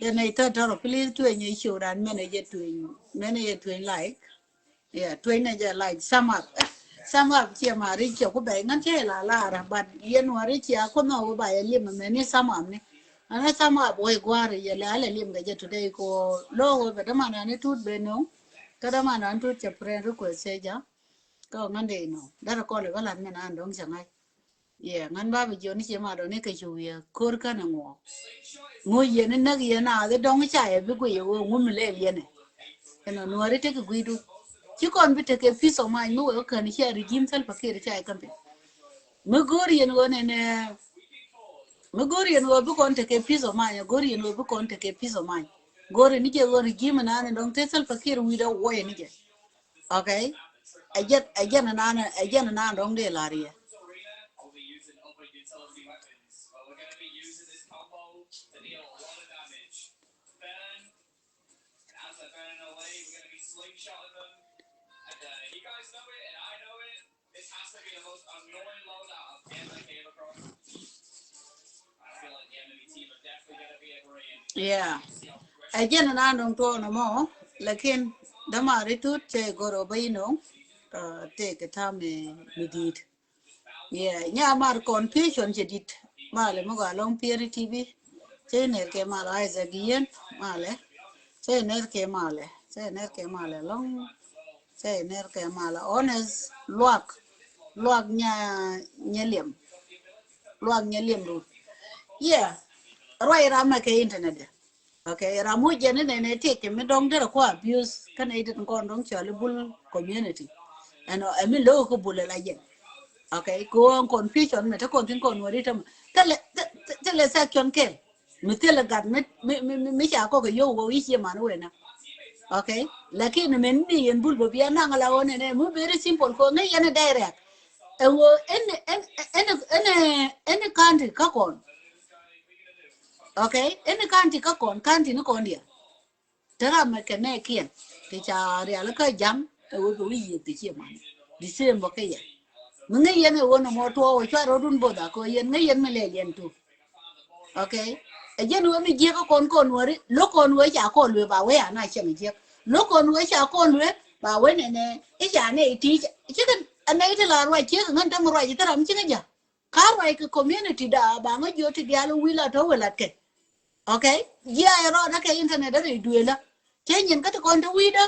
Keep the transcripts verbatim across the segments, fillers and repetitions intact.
Dee nɛy thäär tɔrɔ, please tueny i̱ show dan mɛn ɛ jɛ tueny, mɛn ɛ jɛ tueny like. Yeah, tueny nɛ jɛ like, sum up. Sum up ciɛ ma ri̱c ciɛ ku bɛy ŋän ciɛ la lar, but yɛn wä ri̱c ciɛ ku nhɔk wä ba yɛ lim mɛn ni sum up ni. Ɛn ɛ sum up wä i̱ gua̱a̱r yɛ lɛ alɛ lim kɛ jɛ today ko lo wä bɛ däman ani tut ben no̱o̱ŋ. Kä däman ani tut cɛ friend request cɛ jɛ. Kä ŋän dee inɔ. Derɛ kɔl i̱ bä lat mɛn an dɔ̱ŋ cɛ ŋa̱c. Yeah, ŋän ba bi jiɔni cie ma dɔni kɛ ci wiɛ ko̱r känɛ ŋuɔ. Ŋu yɛn näk yɛn a dhi dɔŋ ca yɛ bi guiy ɣöö ŋu mi lɛl yɛn ɛ. Ɛnɔ nuɔri tek guidu. Ci kɔn bi tek kɛ peace of mind mi wee kän cia regime Salva Kiir ca yɛ campaign. Mi go̱o̱r yɛn ɣöö nɛnɛ, mi go̱o̱r yɛn ɣöö bi kɔn tek kɛ peace of mind, go̱o̱r yɛn ɣöö bi kɔn tek kɛ peace of mind. Go̱o̱r yɛn ni jɛ ɣöö regime nan dɔŋ te Salva Kiir wi̱i̱dɔ wuɔyɛ ni jɛ. Okay. Ɛ jɛn, ɛ jɛn nan, ɛ jɛn nan dɔŋ dee la̱r yɛ. Yeah. Ɛ jɛn nan dɔŋ tuɔɔk nɔmɔ, lakin dämaari tut cɛ goro bä inɔ, uh, tëëkɛ ta̱a̱ mi, mi di̱i̱t. Yeah, nya mar confusion cɛ di̱t. Malɛ mi gɔaa lɔŋ Pieri T V. Cɛ ner kɛ mal Isaac Yen, malɛ. Cɛ ner kɛ malɛ. Cɛ ner kɛ malɛ lɔŋ. Cɛ ner kɛ malɛ. Honest, luak. Luak nya, nya liɛm. Luak nya liɛm rut. Yeah. Ruac ram mɛ kɛ internet dɛ. Okay, ram muc jɛn inɛnɛ tëëkɛ mi dɔ̱ŋ derɛ kua abuse kɛnɛ itin kɔn dɔ̱ŋ cɔl i̱ bul community. Ɛnɔ, ɛ mi lo̱k kä bul ɛ la jɛn. Okay, kɛ ɣöö ɛn confusion mi te kɔn thi̱n kɔn wä ri tämɛ. Thilɛ, thilɛ, thilɛ section kɛl. Mi thilɛ gat mi, mi, mi, mi, mi ca kɔk ɛ yio̱w wä wi̱c yɛ man wee na. Okay, lakin min ni yɛn bul bä bia naŋ la wä nɛnɛ mi very simple kɛ ɣöö ŋäc yɛn ɛ direct. Ɛ ɣöö ɛn, ɛn, ɛn, ɛn, ɛn county kä kɔn. Okay, ɛn county kä kɔn, county ni kɔn diɛ. Te ram mɛ kɛ nɛ kiɛn ti ca rial kä ja̱ŋ ɛ wee kɛ wi̱i̱ yiëth ti ciɛ man. Di same bä kä yɛn. Mi ŋäc yɛn ɛ wee nɔmɔ tuɔɔk ɛ cua rɔdun both a kɔ yɛn ŋäc yɛn mi lɛl yɛn tu. Okay. Ɛ jɛn wee mi jiɛk kä kɔn kɔn wee ri lo̱k kɔn wee ca kɔn wee ba wee a na cɛŋ jiɛk. Lo̱k kɔn wee ca kɔn wee ba wee nɛnɛ i̱ ca nɛ iti cikɛ ɛ nɛ iti la ruac ciek ŋän te mi ruac iti ram cikɛ ja̱. Ka ruac kɛ community da ba ŋä jiö ti dial wi̱i̱ la tɔ wä lat kɛ. Okay? Jiɛ a rɔɔdä kɛ internet rɛy duëlä. Cɛ nyin kä ti kɔn ti wi̱i̱dä.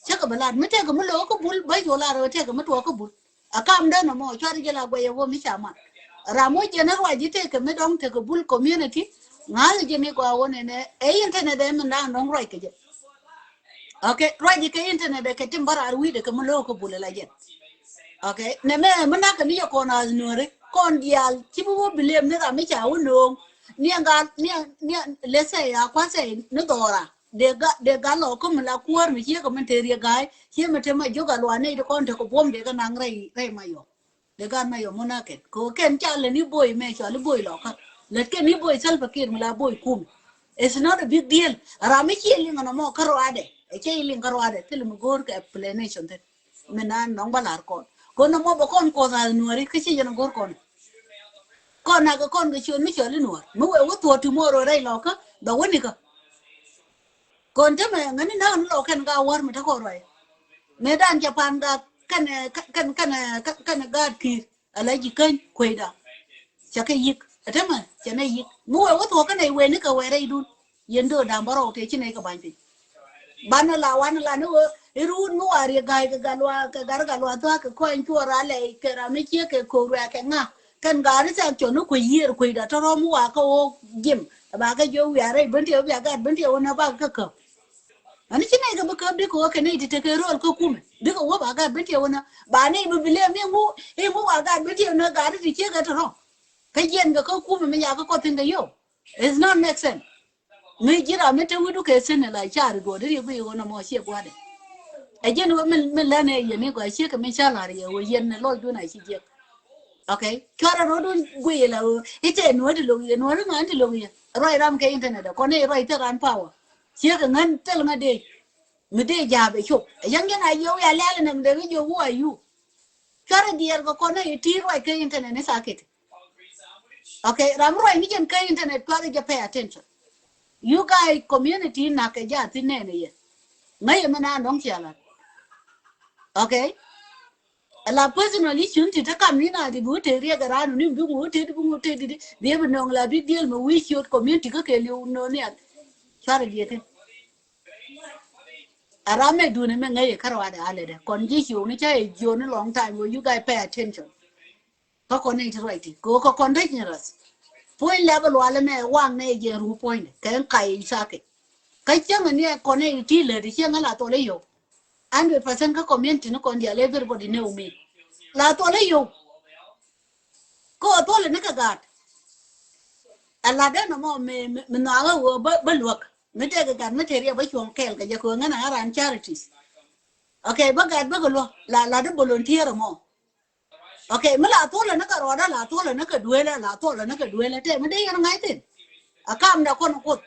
Cä kɛ bä lat mi tɛkɛ mi lo̱k kä bul bä jɔ la rɔ tɛkɛ mi tuɔɔk kä bul. A kam dä nɔmɔ cuarɛ jɛ la guɛyɛ wä mi ca mat. Ram wä jɛn ruac ji̱ tɛkɛ mi dɔŋ tɛkɛ bul community. Ŋa̱th jɛ ni gɔaa wä nɛnɛ ɛ internet ɛ min da̱a̱n dɔŋ ruac kɛ jɛ. Okay, ruac kɛ internet kɛ tim bä raar wi̱i̱dɛ kɛ mi lo̱k kä bul la jɛn. Okay, nɛ mɛ mi nak kɛ ni jɛ kɔn a nuɔri kɔn diaal ci bi wä bi lem ni ram mi ca wä no̱o̱ŋ. Ni ɛ gal ni ɛ ni ɛ lɛ sɛ ya kua̱ sɛ ni dhɔra. Dee ga dee gal lɔ kä mi la kuäär mi ciek kɛ mi te riek ga̱a̱c ciek mi te ma jiök a luan nɛy ti kɔn te kɛ buɔ̱m dee kɛ naŋ rɛy rɛy ma yɔ. Dee gat ma yɔ muna kɛn kɛ kɛn ca lɛ ni boy mɛ cɔal i̱ boy lɔkä. Lät kɛn i̱ boy Salva Kiir mi la boy kum. It's not a big deal. Ram mi cie liŋ nɔmɔ kä ruadɛ. Ɛ cie liŋ kä ruadɛ thil mi go̱o̱r kɛ explanation thil. Mi na nɔŋ ba lar kɔn kɔn nɔmɔ bɛ kɔn kuɔth a nuɔri kä cie jɛn go̱o̱r kɔn. Kɔn na kɛ kɔn kɛ ciöt mi cɔal i̱ nuɔr mi wee wä thuɔɔk tomorrow rɛy lɔkä bɛ wä nikä. Kɔn tämɛ ŋäni na̱a̱n lɔ kɛn ka wäär mi te kɔn ruac. Mëë dan cɛ pan ka kɛn kɛn kɛn kɛn gaat Kiir ala ji̱ käny kuecda. Cɛ kɛ yi̱k ɛ tämɛ cɛ nɛ yi̱k mi wee wä thuɔ̱k kɛn ɛ wee ni kɛ wee rɛydun. Yɛn do̱o̱ da̱a̱m bä rɔw tëë ci nɛ kɛ ba̱ny piny. Banɛ la wanɛ la ni wee i̱ ruut mi wa riek ga̱a̱c kɛ gat luaak kɛ gat gat luaak thua̱a̱k kɛ kɔny cuɔɔr alɛ kɛ ram mi ciek kɛ ko̱o̱k ruɛɛk kɛ ŋa. Kɛn gaari sɛk cɔn ni kuec yiëër kuecda tɔ̱rɔ̱ mi wakä ɣöö jim. Ɛ ba kɛ jiök wiaa rɛy ben tiɛw bia gat ben tiɛw wä na bak kä käp. Ani ci nɛy kɛ bi käp dikɛ wä kɛ nɛy ti tekɛ rööl kä kumɛ dikɛ wä ba gat ben tiɛw wä na ba nɛy bi bi lem iŋu iŋu wa gat ben tiɛw na gaari ti ciek ɛ tɔ̱rɔ̱. Kä jiɛn kɛ kä kumɛ mi yakä kɔthin kɛ yio̱w. It's not make sense. Mi ji̱ ram mi te wi̱du kɛ thi̱n la car i̱ duɔ̱ɔ̱r i̱ riɛk bi i̱ ɣöö nɔmɔ ciɛ gua̱dɛ. Ɛ ji̱n ɣöö mi mi lɛn ɛ yɛn i̱ gɔaa ciek kɛ mi ca la̱r yɛ ɣöö yɛn ni lɔcdun a ci jiɛk. Okay. Cuarɛ rɔ̱dun guiy la ɣöö i̱ tɛ nuɔ̱ɔ̱r ti lo̱k yɛ nuɔ̱ɔ̱r i̱ ŋa̱n ti lo̱k yɛ ruac ram kɛ internet ɛ kɔn i̱ ruac thil ran power. Ciek kɛ ŋän thil ŋä dee mi dee ja̱a̱p ɛ cop ɛ yɛn yɛn a yɛ wi̱i̱ a lɛl ɛ nɛm dee kä jiök who are you. Cuarɛ diɛɛr kɛ kɔn i̱ ti ruac kɛ internet ni sakit. Okay, ram ruac ni jɛn kä internet cuarɛ jɛ pay attention. You guys community nak kɛ jathin nɛnɛ yɛ. Ŋäcɛ mɛ na nɔŋ cialat. Okay. Ala personal issue ti te kam ni na di bi wä te riɛk around ni bi ŋu te di bi ŋu te di di bi bi nɔŋ la big deal mɛ wi̱i̱ ciöt community kä kɛ liw nɔ ni a. Cuarɛ diɛ tin. A ram mɛ duni mɛ ŋäcɛ kärɔadɛ alɛ dɛ kɔn ji̱ ciöt ni ca yɛ jiöt ni long time where you guys pay attention. Kä kɔn ni ti ruac ti kɛ kɛ kɔn dec ni ras. Puɔ̱ny lɛp a lualɛ mɛ waŋ nɛ jɛ ru puɔ̱nydɛ kɛ kay cakɛ. Kä cäŋ ni kɔn ni ti lät cäŋ la thol i̱ yɔw. Hundred percent kä community ni kɔn dial everybody know me. La thol i̱ yɔw. Kä thol ni kɛ gaat. A la dɛn mɔ mi mi mi nhɔakä wä bä bä luäk. Mi tɛk kɛ gaat mi tɛk riɛ bä cuɔ̱ŋ kɛɛl kɛ jɛ kɛ ŋän a ran charities. Okay, bä gaat bä kɛ luäk la la dä volunteer mɔ. Okay, mi la thulɛ ni kɛ rɔɔdä la thulɛ ni kɛ duelɛ la thulɛ ni kɛ duelɛ tɛ mi dee yɛn ŋa̱c thin. A kam da kɔn kuoth.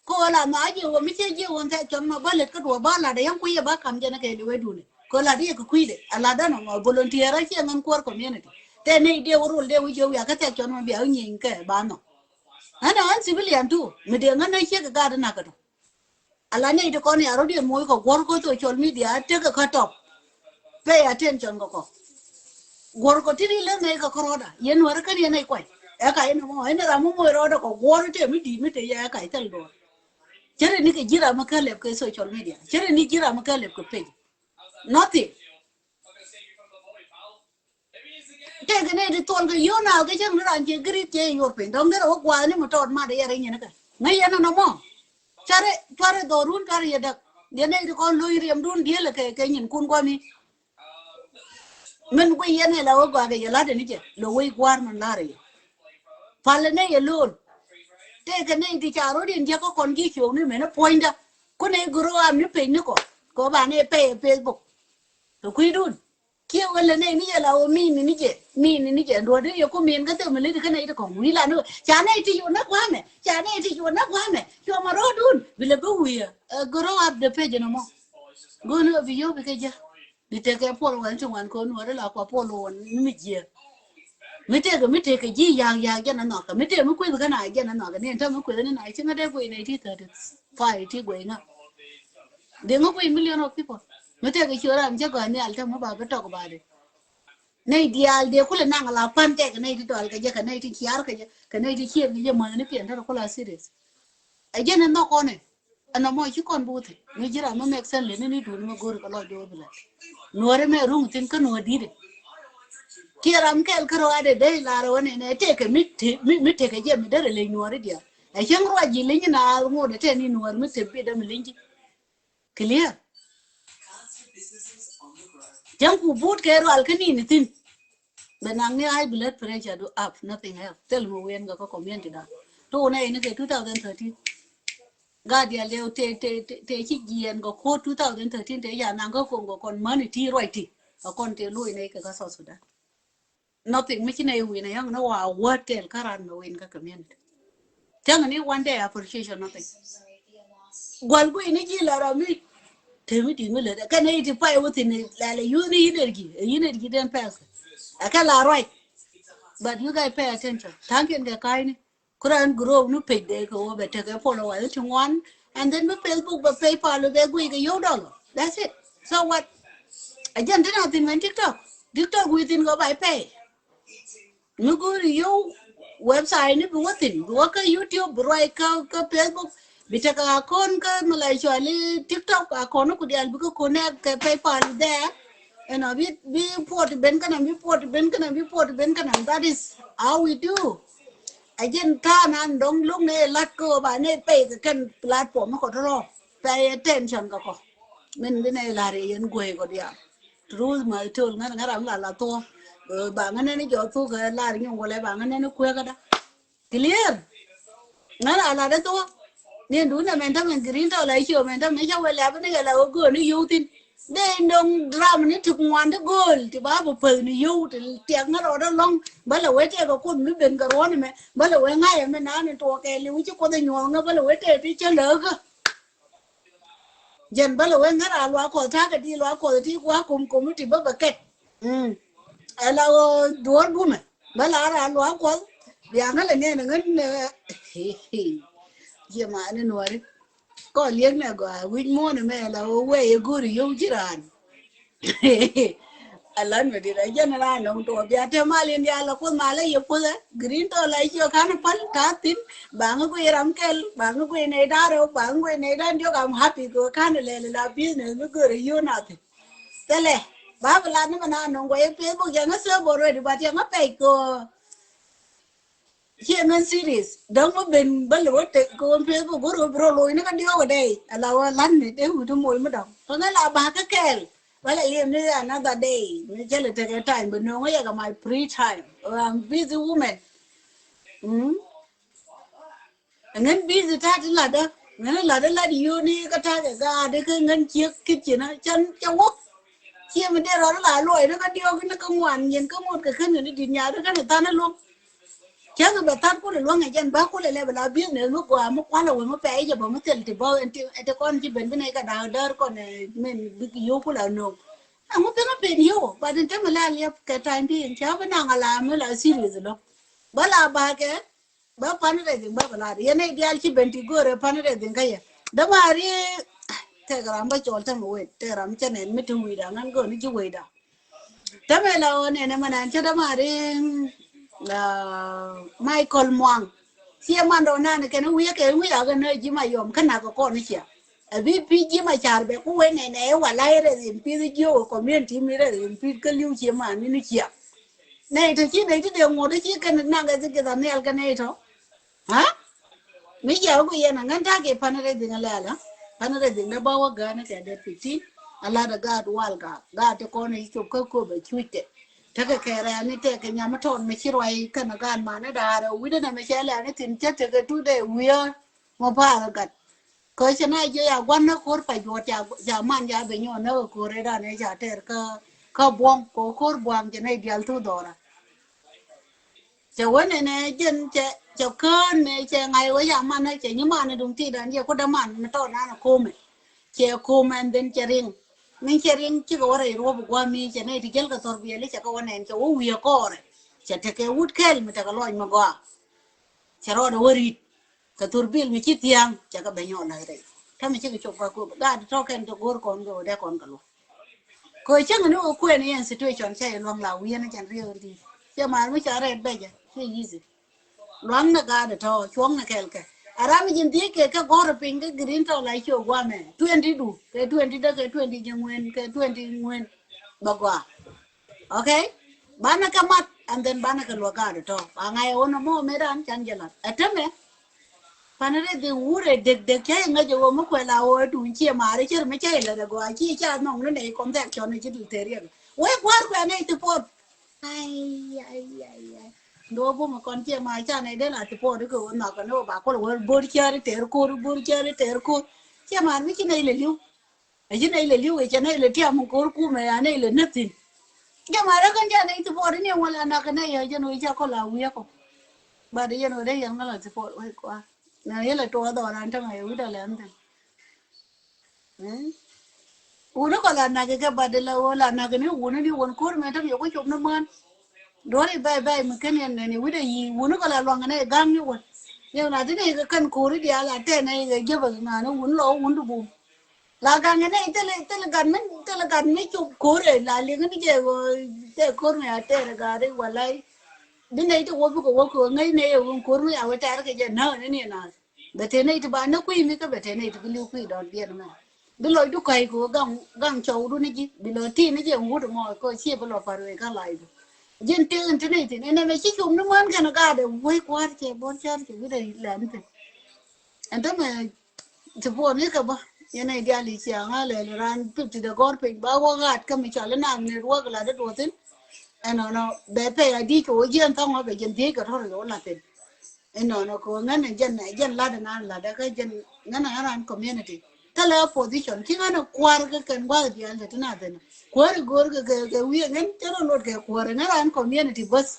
Ko la ma jiɛ wä mi cɛ jiɛ wä thɛ cɔn ma ba lɛt kä duɔ ba la dee yɛn kui̱ yɛ ba kam jɛn kɛ liwɛ duni. Ko la dee yɛ kɛ kui̱ dɛ a la dä nɔ ma volunteer a ciɛ ŋän kuɔr community. Tɛ ni dee wä rul dee wä jiɛ wia kä thɛ cɔn ma bia wä nyieny kɛ ba nɔ. Ɣän a ɣän civilian tu mi dee ŋän a ciɛ kɛ gat na kɛ tɔ. Ala nɛy ti kɔn ya rɔ̱diɛn moc kɛ guɔ̱r kä social media tekɛ kä tɔp. Pay attention kɛ kɔ. Guɔ̱r kɔ ti ri leth nɛy kɛ kä rɔ̱da yɛn wärä kän yɛn nɛy kuay. Ɛ ka yɛn mɔ ɛn ram mɔ moc rɔ̱da kɔ guɔ̱r tɛ mi di̱i̱t mi te yɛ ɛ ka yɛ thil duɔ̱ɔ̱r. Cärɛ ni kɛ ji̱ ram mi kä lɛp kɛ social media cärɛ ni ji̱ ram mi kä lɛp kɛ page. Nothing. Tëëkɛ nɛy ti thol kɛ yio̱w naath kɛ cäŋ ni raan ciɛ giri̱t ciɛ yɛ yuɔr piny dɔ̱ŋ derɛ wä gua̱a̱th ni mi tɔɔt mat yɛ rɛy nyin kä ŋäc yɛn ɛn ɛmɔ. Carɛ cuarɛ dhɔrun cuarɛ yɛ däk. Yɛn nɛy ti kɔn lo̱c riɛmdun diëlɛ kɛ kɛ nyinkun gua̱mi. Min guiy yɛn ɛ la wä gɔaa kɛ yɛ la̱t ɛn i̱ jɛ lɔ wec gua̱a̱r min la̱rɛ yɛ. Palɛ nɛy ɛ lo̱l. Tëëkɛ nɛy ti ca ro̱d in jiäk kä kɔn ji̱ ciökni min i̱ puɔ̱nydä. Kun ɛ grow up ni pecni kɔ kɛ ba nɛy pɛy ɛ Facebook. Kɛ kui̱dun. Kiɛ wälɛ nɛy ni jɛ la wä min ni jɛ min ni jɛ nduɔ̱t ni yɛ ku min kä thil mi liti kä nɛy ti kɔŋ wi̱i̱ la ni wä ca nɛy ti yun na gua̱a̱mɛ ca nɛy ti yun na gua̱a̱mɛ cuɔmɛ rɔɔdun bi lɛ bi wi̱i̱ ɛ grow up the page ni mɔ. Go̱o̱ni wä bi yio̱w bi kɛ jɛ bi tekɛ puɔl wän ti ŋuan kɛ wä nuɔ̱ɔ̱ri la kua puɔl wän ni mi jiɛ. Mi tekɛ mi tekɛ ji̱ yak yak jɛ na nhɔkä mi tekɛ mi kueth kä na jɛ na nhɔkä ni ɛn täämɛ mi kueth ni na ci ŋä dee guiy nɛy ti thirty five ti guiy ŋä. Dee ŋä guiy million of people. Mi tekɛ ciö ram cä gɔ̱a̱n nhial täämɛ ba bi tɔk ba dee. Nɛy diaal dee kulɛ naŋ la pan tɛk nɛy ti dɔal kɛ jɛ kɛ nɛy ti ciar kɛ jɛ kɛ nɛy ti cier kɛ jɛ mäthni piɛn tärɛ kula serious. Ɛ jɛn ɛ nhɔk kɔnɛ. Ɛn nɔmɔ ci kɔn bi wä thi̱n mi ji̱ ram mi mɛk sɛn leni ni duuni mi go̱o̱ri kɛ lɔc di wä bi lɛt. Nuɔri mɛ ruŋ thi̱n kä nuɔr di̱t. Kiɛ ram kɛl kä rɔadɛ dee lar wä nɛnɛ tëëkɛ mi tëëkɛ jɛ mi derɛ lec nuɔri diaal. Ɛ cäŋ ruac ji̱ leny na ŋot ɛ tɛn ni nuɔr mi thep bi dämi leny ji̱. Clear. Cäŋ ku but kɛ rual kä nini thi̱n. Bɛ naŋ ni high blood pressure du up, nothing else. Thil mi wen gɛ kä community da. Tu nɛ ini kɛ two thousand thirteen. Gat dial dee te te te te ci jiɛn gɛ ko two thousand thirteen te ya naŋ kä kɔn gɛ kɔn mani ti ruac ti. Kä kɔn te luɔi nɛ kɛ kä South Sudan. Nothing mi ci nɛ win a yɔŋ ni wa wä tɛl kä ran mi win kä community. Tɛŋ ni one day appreciation nothing. Gual guiy ni ji̱ la rɔ mi. Te mi di̱t mi lät kɛn ni ti pay wä thin la la yuth ni energy, energy den pɛth. Ɛ kɛ la ruac. But you guys pay attention. Thank you kɛ ka̱a̱cni. Ku raan grow ni page dee kɛ wä bɛ tekɛ follow wa ti ŋuan. And then mi Facebook bɛ PayPal bɛ guiy kɛ yio̱w dollar. That's it. So what? Ɛ jɛn ti na thin mɛn TikTok. TikTok wi̱i̱ thin kɛ ba pay. Mi go̱o̱ri yio̱w website ni bi wä thin bi wä kä YouTube bi ruac kä kä Facebook bi tekɛ akon kä mi la cuali TikTok akon ku dial bi kä connect kɛ PayPal there. Ɛn a bi bi puɔt ben kɛnɛ bi puɔt ben kɛnɛ bi puɔt ben kɛnɛ that is how we do. A jɛn ta̱a̱ nan dɔ̱ŋ lo̱ŋ nɛ lat kä ba nɛ pay kɛ kɛn platform mi kɔ tɔrɔ pay attention kɛ kɔ. Min bi nɛ lar yɛn guey kɔ dial. Truth ma tol ŋän ŋän ram la la thok. Ba ŋän ni jɔ thok lar nyuŋ wala ba ŋän ni kuek da. Clear. Ŋän a la de thok. Ni du na mɛn ta mɛn green tɔ la cio mɛn ta mɛn ca wala ba ni la go ni yio̱w thin. De ndong dram ni tuk ŋuan de gol ti ba bu pal ni yio̱w ti tiak ŋän rɔ de long. Ba la we tiak ko mi ben ka ruɔn mɛ ba la we ŋa̱y mɛ na ni tuɔ kɛ liw ci ko de nyuɔŋ ba la we tiak ti ca lä ka. Jɛn bä lɛ wee ŋära luaak kuɔth ta̱a̱ kɛ di luaak kuɔth ti gua̱a̱ kum kum ti bä bä kɛt. Ɛ la ɣöö duɔ̱ɔ̱r gumɛ bä la ra luaak kuɔth. Bia ŋä lɛ ŋɛn ŋän ɛ Ciɛ mani nuɔri. Kɔ liek nɛ gɔaa wi̱c muɔ̱ɔ̱n mɛ la wee yɛ go̱ri yio̱w ji̱ raan. A lan mi dit a jɛn raan nɔŋ tuɔ bia te mal in dial la kuoth mal a yɛ kuoth ɛ. Green tɔ la icio kan pal ta thin. Baŋ gui ram kɛl, baŋ gui nɛ idan rɛw, baŋ gui nɛ idan diɔk, I'm happy kɛ kan lɛl la business mi go̱ri yio̱w nothing. Thilɛ ba bi lat ni mi na nɔŋ guɔ yɛ Facebook yɛ ŋä sɛ bɔ ready, but yɛ ŋä pɛc kɛ Ciɛ mɛn serious. Dɔ̱ŋ mi ben bä lɛ wä tek kɛ wä peth bä go̱r wä bi rɔ loc ni kä diɔ̱k ɛ dɛy. Ala wä lan ni dee wut moc mi dɔ̱ŋ. Kä ŋä la ba kä kɛɛl. Bä lɛ liɛm ni another day. Mi cä lɛ tek ɛ time bä no̱o̱ŋ ɛ yɛ kɛ my free time. I'm busy woman. Mm. Ŋän busy ta̱a̱ ti latdä. Ŋän latdä lat yio̱o̱ni kä ta̱a̱ kɛ gaat kä ŋän ciek kitchen a can ca wä. Ciɛ mi dee rɔɔdä la luɔcdä kä diɔ̱k ni kä ŋuan yɛn kä ŋot kɛ kän ni dit nyaatdä kän than a luɔ̱ŋ. Cäŋ bɛ tha̱t kulɛ luäŋ ɛ jɛn ba kulɛ lɛ bɛ la business mi gɔaa mi kualɛ wä mi pɛy jɛ bä mi thil ti bä ɛn ti kɔn ci ben bi nɛy kɛ da̱a̱k däär kɔn ɛ min bik yio̱w kulɛ no̱o̱ŋ. Ɛŋu piŋä pen yio̱w but in te mi la liɛp kɛ time bi in ca bi naŋ a la mi la serious lɔ. Bä la ba kɛ bä fundraising bä bä la di yɛn nɛy diaal ci ben ti go̱o̱rɛ fundraising kä yɛ. Dämaari tɛk ram bä cɔl tämɛ wet tɛk ram cä nɛn mi ti wi̱i̱da ŋän go̱o̱r ni ci wecda. Tämɛ la ɣöö nɛnɛ mɛ nan cä dämaari Michael Muaŋ. Ciɛ man dɔ̱ŋ nan kɛn wi̱i̱ kɛ wi̱i̱ a kɛ nä ji̱ ma yɔm kä nak kɛ kɔn ni cia. A bi pi̱i̱ ji̱ ma car bɛ ku wee nɛnɛ ɛ wala ɛ rɛth in pi̱i̱th ji̱ ɣöö community mi rɛth in pi̱i̱th kä li̱w ciɛ man ni ni cia. Nɛy tɔ ci nɛy ti dee ŋuɔ̱t ci kɛn nak kɛ thikith a nhial kɛ nɛy tɔ. Ha? Mi jiak ku yɛn a ŋän ta̱a̱ kɛ fundraising a lɛl a. Fundraising dee bä wä gäänä kɛ date fifteen. A lat a gaat wal gaat gaat ti kɔn a ci cop kä köp a cuc kɛ. Tekɛ kɛ rɛɛl ni tekɛ nyam mi tɔɔn mi ci ruac kɛn a gaat man ni da̱a̱r a wi̱dä nɛ mi cɛ lɛl ni thi̱n cä tekɛ tu dee wi̱i̱ä. Mɔ pa̱a̱r a gat. Kä cɛ na jiɛ ya gua̱n ni ko̱r pa juɔt ca man ca ben nyuɔn ni kɛ ko̱r ëë dan ëë ca tɛr kä kä buɔ̱ŋ kɛ ko̱r buaŋ cɛ nɛy diaal thu dhɔra. Cɛ wä nɛnɛ jɛn cɛ cɛ kään nɛ cɛ ŋa̱c wä ca man nɛ cɛ nyiman ni duŋ ti dan jɛ ku däman mi tɔɔr nan a ko̱mɛ. Cɛ ko̱mɛ and then cɛ riŋ. Min cɛ riŋ cikɛ wä rɛy ruɔp gua̱a̱ mi cɛ nɛy ti jäl kɛ thɔr biɛli cɛ kɛ wä nɛn cɛ wä wi̱i̱ kɔɔrɛ. Cɛ tekɛ wut kɛl mi tekɛ lɔc mi gɔaa. Cɛ rɔɔdɛ wä ri̱t. Kɛ thur bil mi ci thia̱a̱ŋ cɛ kɛ ben nyɔk la̱th rɛy. Tä mi cikɛ cop ka kop gaat tɔ̱ kɛn kɛ go̱r kɔn kɛ wä dee kɔn kɛ luɔ̱k. Kɛ cäŋ ni wä kuɛn yɛn situation cä yɛ luaŋ la wi̱i̱n cɛn riɛk in di̱i̱t. Cɛ maar mi ca rɛɛt bɛcɛ cɛ easy. Luaŋ ni gaat tɔ̱ cuɔ̱ŋ ni kɛl kɛ. A ram mi ji̱n dhiec kɛ kɛ gɔ̱r piny kɛ green tɔ̱ la ciö guamɛ twenty du kɛ twenty dä kɛ twenty ji̱ ŋuɛn kɛ twenty ŋuɛn. Bɛ gɔaa. Okay? Banɛ kɛ mat and then banɛ kɛ luäk gaat tɔ̱. Ba ŋa̱c ɛ wä nɔmɔ mëë dan can jɛ lat. Ɛ tämɛ. Fundraising wurɛ dek dek cä iŋäc ɛ wä mi kuɛ la wä duun ciɛ maari cär mi cä ilɛ dɛ gɔaa ci ca nɔŋ ni nɛ ikɔn thɛk cɔn ici dul theriɛk. Wee kua̱r kuɛ nɛ iti pot. Ai ai ai ai. Ndo bum ikɔn ciɛ maari ca nɛ den a ti pot ikɛ wä nhɔk kɛ ni wä ba kul wä bor cär iter kur bor cär iter kur. Ciɛ maari mi ci nɛ ilɛ liu. A ci nɛ ilɛ liu kɛ cɛ nɛ ilɛ tiam kur kumɛ ya nɛ ilɛ nothing. Jɛ maari kɔn ca nɛ iti pot ni wä la nak kɛ nɛ yɛ jɛn wä ca kɔl a wiɛ kɔ. But yɛn wä dee yɛn ŋä la ti pot wä kua. Na yɛlɛ tuɔɔk dhɔran tämɛ yɛ wi̱cdɛ lɛn thi̱n. Wuni kɔ la nak kɛ badi la wä la nak ni wuni ni wun ko̱r mɛ tämɛ yɛ ku cop ni män. Duɔri bɛy bɛy mi ken yɛn nɛni wi̱cdɛ yi wuni kɔ la luaŋ ni gaŋ ni wun. Yɛn na ti ni kɛ kɛn ko̱ri diaal a tɛn ni kɛ jebɛ ŋa̱ni wun lɔ wun di bum. La gaŋ ni thil thil gat mi thil gat mi cop ko̱ri la liŋ ni jɛ wä tɛ ko̱r mɛ a tɛr gat ri walay. Bi nɛy ti wä bikɛ wä kɛ ŋäc nɛy ɛ wun ko̱r mi a wä tɛr kɛ jɛ näk ni ni na. Bɛ te nɛy ti ba näk kui̱ mi kä bɛ te nɛy ti bi li̱w kui̱ dɔ̱r biɛn mɛ. Bi lɔcdu ka̱y kɛ wä gaŋ gaŋ cɔwdu ni ji̱ bi lɔ ti ni ji̱ ɛn wut mɔ kɛ ciɛ bi lɔ pa̱r wee kä lɔcdu. Ji̱n tëë in ti nɛy thin ɛn ɛmɛ ci cum ni män kɛn gaat ɛ wec kua̱r cɛ buɔ̱r cär cɛ wi̱cdɛ lɛn thin. Ɛn tämɛ ti puɔn ikɛ bä yɛn nɛy diaal i̱ ciaŋ a lɛl raan pip ti dɛ gɔ̱r piny ba wä gaat kä mi cɔl inan ni ruäk lat iduɔthin. Ɛnɔnɔ bɛ pɛy a di̱c kɛ wä jiɛn thaŋ wä bɛ jiɛn dhiec kɛ tɔr kɛ wä lat thin. Inɔnɔ kɛ ɣöö ŋän ɛ jɛn ɛ jɛn lat inan lat ɛ kä jɛn ŋän ɛ ŋän ran community. Thilɛ ɛ position ci ŋän ɛ kua̱r kä kɛn gua̱th diaal te ti na thin kuäär i̱ go̱o̱r kɛ kɛ wi̱i̱ ɛ ŋän cä rɔ lot kɛ kuäär ɛ ŋän ran community bäth.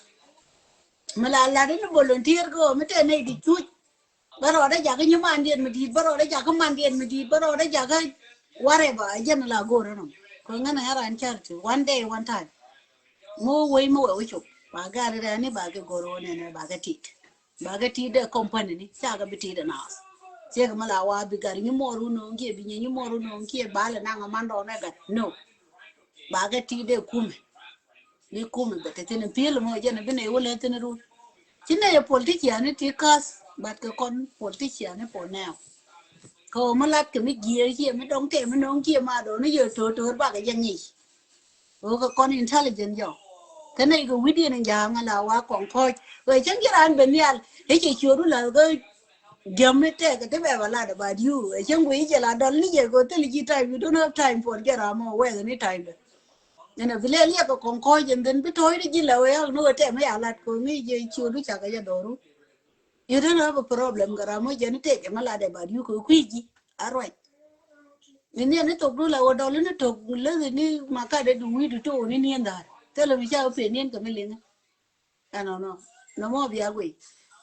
Mi la lat in volunteer kɛ ɣöö mi tɛn nɛy ti cuc. Bä rɔɔdɛ jakä nyimandiɛn mi di̱i̱t bä rɔɔdɛ jakä mandiɛn mi di̱i̱t bä rɔɔdɛ jakä whatever ɛ jɛn la go̱o̱r inɔ. Kɛ ŋän ɛ ŋän ran charity one day one time. Mi wä wec mi wɛ wä cop ba gat rɛni ba kɛ go̱o̱r wä nɛnɛ ba kɛ tit. Ba kɛ tit dee company ni ca kɛ bi tit ɛ naath. Ciek mi la wa bi gat nyi muɔr wun no̱o̱ŋ kiɛ bi nyi nyi muɔr wun no̱o̱ŋ kiɛ ba lɛ naŋ a man dɔɔn ɛ gat. No. Ba kɛ ti dee kumɛ. Bi kumɛ bɛ te thin pi̱el mɔ jɛn bi nɛ wä lɛ thin run. Ci nɛ yɛ politician ni ti ka̱th, but kɛ kɔn politician ni for now. Kɛ wä mi lat kɛ mi jiɛ kiɛ mi dɔŋ tɛ mi no̱o̱ŋ kiɛ ma dɔɔn ni yɛ to̱r to̱r bakɛ jɛ ŋic. Wä kɛ kɔn intelligent jɔ. Kɛ nɛ kɛ wi̱diɛn in ja̱a̱ŋ ala wa kɔn kɔc. Wä cäŋ ji̱ raan ben nhial. I̱ cɛ ciöt wä la kɛ diäm mi tɛk kɛ ti bɛ ba lat about you. Wä cäŋ wä i̱ jɛ la dɔl ni jɛ kɛ thil ji̱ time, you don't have time for jɛ ram ɔ wɛth ni time dɛ. Ɛn a bi lɛ liɛk kɛ kɔn kɔc and then bi tɔ̱ɔ̱c di ji̱ la wä yak ni wä tɛm mi ya lat kɛ wä ŋi̱i̱c jɛ ciöt wä cakɛ jɛ dɔru. You don't have a problem kɛ ram wä jɛ ni tɛk jɛ mi lat about you kɛ wä kui̱ ji̱. A ruac. Ni niɛn ni thok du la wä dɔl ni thok leth ni makat du wi̱i̱ du to ni niɛn dhar. Thilɛ mi ca wä pen niɛn kɛ mi liŋ. Ɛnɔnɔ. Nɔmɔ bia guic.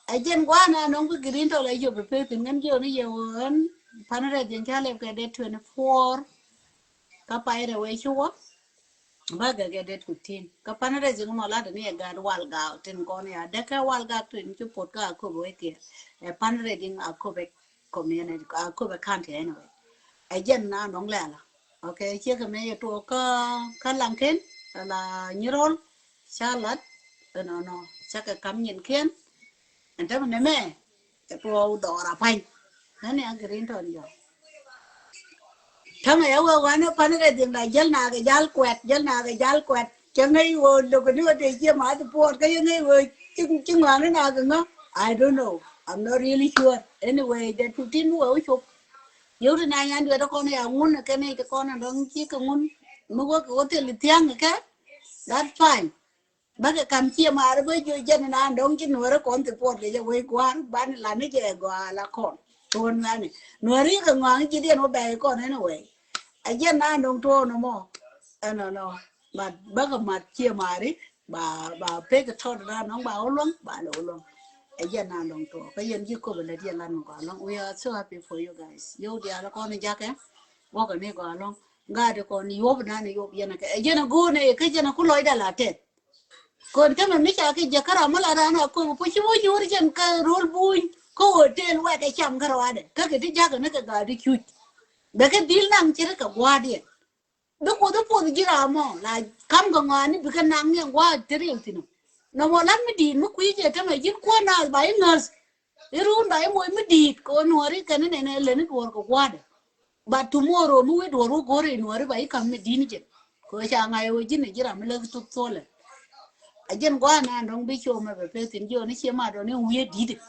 Ɛ jɛn gua̱a̱n a nɔŋ bi green tɔ la yop ɛ pek thin ŋän jiɔni yɛ ɣän. Pan rɛth jɛn ca lɛp kɛ date twenty four. Kä pay rɛ wee ci wä. Bä gɛ kɛ date fifteen. Kä pan rɛth jɛn mɔ lat ni ɛ gaat wal gaak tin kɔn ya dee kɛ wal gaak tin ci pot kä a kop wee kiɛ. Ɛ pan rɛth jɛn a kop ɛ community a kop ɛ county anyway. Ɛ jɛn na nɔŋ lɛla. Okay, ciek mɛ yɛ tuɔɔk kä kä Laŋken ala Nyirol. Ca lat ɛnɔnɔ cakɛ kam nyinkiɛn. Ɛn tämɛ nɛmɛ ɛ tuɔɔk dɔɔr a pany. Nani a green tɔ ni jɔ. Tämɛ yɛ wee wanɛ pan kɛ dhiŋ la jäl na kɛ jal kuɛt, jäl na kɛ jal kuɛt. Cɛ ŋäc wee lok ni wee tëë ciɛ ma thi puɔt kä yɛ ŋäc wee ci ŋɔaŋ ni na kɛ ŋä. I don't know. I'm not really sure. Anyway, jɛ tutin wee wä cop. Yio̱w ti na nyan duet kɔn ya ŋun kɛ ni ti kɔn dɔŋ ci kɛ ŋun. Mi wä kɛ wä thil thiaŋ kɛ. That's fine. Bä kɛ kam ciɛ maari bä jiö jɛn na dɔŋ ci nuɔrɛ kɔn thi puɔt kɛ jɛ wei gua̱a̱r ban la ni jɛ gɔaa la kɔn. Tuɔn ŋani nuɔri kɛ ŋɔaŋ ci diɛn wä bɛɛ kɔn anyway. A jɛn na dɔŋ tuɔn mɔ. Ɛnɔnɔ. But bä kɛ mat ciɛ maari. Ba ba pek tɔt na nɔŋ ba wä luɔŋ ba lɛ wä luɔŋ. Ɛ jɛn na nɔŋ tuɔ kä yɛn ji̱ kop lɛ diɛ lan mi gɔaa lɔŋ. We are so happy for you guys. Yio̱w diaal kɔn jakɛ. Wɔkɛ ni gɔaa lɔŋ. Gaat kɔn yuɔp na ni yuɔp yɛn kɛ ɛ jɛn go̱o̱nɛ kä jɛn ku lɔcdɛ la tɛth. Kɔn tämɛ mi ca kɛ jɛ kä ram mi la ran a kop ku ci wä nyuur jɛn kä rol buny kä hotel wɛkɛ cam kä rɔadɛ kä kɛ ti jakɛ ni kɛ gaat cuc. Bɛ kɛ dhil naŋ ci ri kɛ gua̱a̱r diɛn. Bi Kuoth ipuɔth ji̱ ram mɔ la kam kɛ ŋɔaani bikɛ naŋ ni ɛn gua̱a̱th te riɛw thi̱n. Nɔmɔ lat mi di̱i̱t mi kui̱ jɛ tämɛ ji̱n kuäär naath ba i̱ ŋäth. I̱ ruun ba i̱ moc mi di̱i̱t kɛ ɣöö nuɔ̱ɔ̱ri kɛn inɛnɛ leni duɔ̱ɔ̱r kɛ gua̱a̱dɛ. Ba tomorrow mi wec duɔ̱ɔ̱r wä go̱r i̱ nuɔ̱ɔ̱ri ba i̱ ka̱m mi di̱i̱t ni jɛ. Kɛ ɣöö ca ŋa̱c ɣöö ji̱n ɛ ji̱ ram mi läth thok thuɔlɛ. A jɛn gua̱a̱n an dɔ̱ŋ bi com ɛ bɛ peth thi̱n jiɔn i̱ cie ma dɔ̱ŋ i̱ wi̱i̱ di̱t.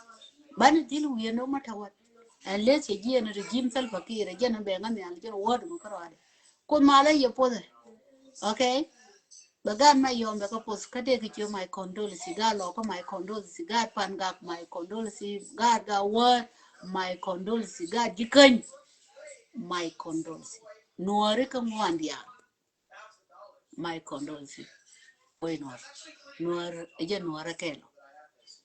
Banɛ dhil wi̱i̱ no matter what. Unless cɛ jiɛn regime Salva Kiir ɛ jɛn ɛ bɛ ŋa̱ nhial jɛn wäär dɔ̱ŋ kärɔadɛ. Kuoth malä yɛ puɔthɛ. Okay. Bɛ gaat ma yɔm bɛ kä puɔth kä dee kɛ ciö my condolences, gaat lɔkä my condolences, gaat pan gak my condolences, gaat ga wäär my condolences, gaat ji̱ käny my condolences. Nuɔɔri kä ŋuan diaal. My condolences. Wei nuɔr. Nuɔr ɛ jɛ nuɔr ɛ kɛl.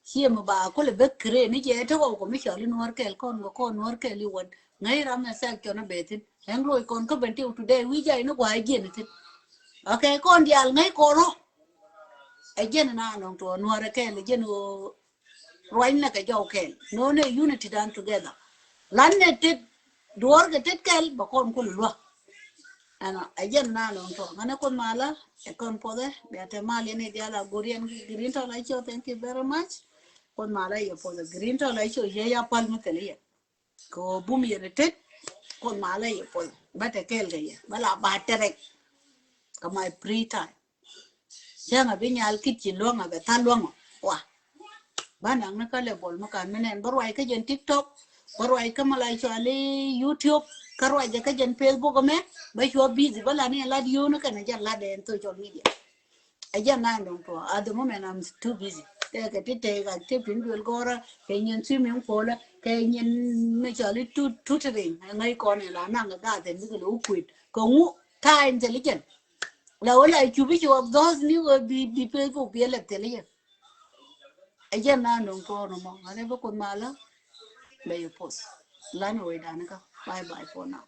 Ciɛ mi ba kulɛ bek kre ni jɛ te kɔ kɔ mi cɔl i nuɔr kɛl kɔn kɔ kɔn nuɔr kɛl i wän. Ŋäc ram ɛ sɛk cɔn ɛ bɛ thin. Ɛn loc kɔn kä ben ti today wi̱c jay ni guay jiɛn thin. Okay, kɔn diaal ŋäc kɔn rɔ. Ɛ jɛn na nɔŋ tuɔ nuɔr ɛ kɛl ɛ jɛn ɣöö ruacnɛ kɛ jɔw kɛl. Nonɛ unity dan together. Lan nɛ tet duɔr kɛ tet kɛl bɛ kɔn kul luak. Ɛnɔ ɛ jɛn na nɔŋ tuɔ ŋanɛ Kuoth malä ɛ kɔn puɔthɛ bia tɛ mal yɛn i̱ dial a go̱r yɛn green tɔ la ciɔ. Thank you very much. Kuoth malä yɛ puɔthɛ green tɔ la ciɔ yɛ ya pal mi thil yɛ. Kɛ ɣöö bum yɛn tet Kuoth malä yɛ puɔthɛ bä tɛ kɛɛl kɛ yɛ bä la ba tɛrɛk. Kɛ my free time. Cäŋ a bi nyal kit ci luäŋ a bɛ tha̱ luäŋ ɔ wa. Ba naŋ ni kä lɛ bol mi kan mi nɛn bä ruac kä jɛn TikTok, bä ruac kä mi la cuali YouTube, kä ruac kä jɛn Facebook mɛ bä cua busy bä la ni lat yio̱w ni kɛn a jɛn lat dɛn social media. A jɛn na dɔŋ tuɔ at the moment I'm too busy. Kɛ kɛ ti tɛk active tin duel gɔrä kɛ nyin swimming pool kɛ nyin mi cuali tutoring. Ŋäc kɔn in la naŋ kɛ gaa thɛn bikɛ lo̱ kuet kɛ ŋu time thil jɛn. La wä la cupi ci wä dhɔth ni wä bi bi Facebook bi lɛ thil yɛ. Ɛ jɛn na nɔŋ tuɔɔn mɔ ŋa̱n ɛ bä Kuoth malä. Bɛ yɛ poth lan wä idan kä. Bye bye for now.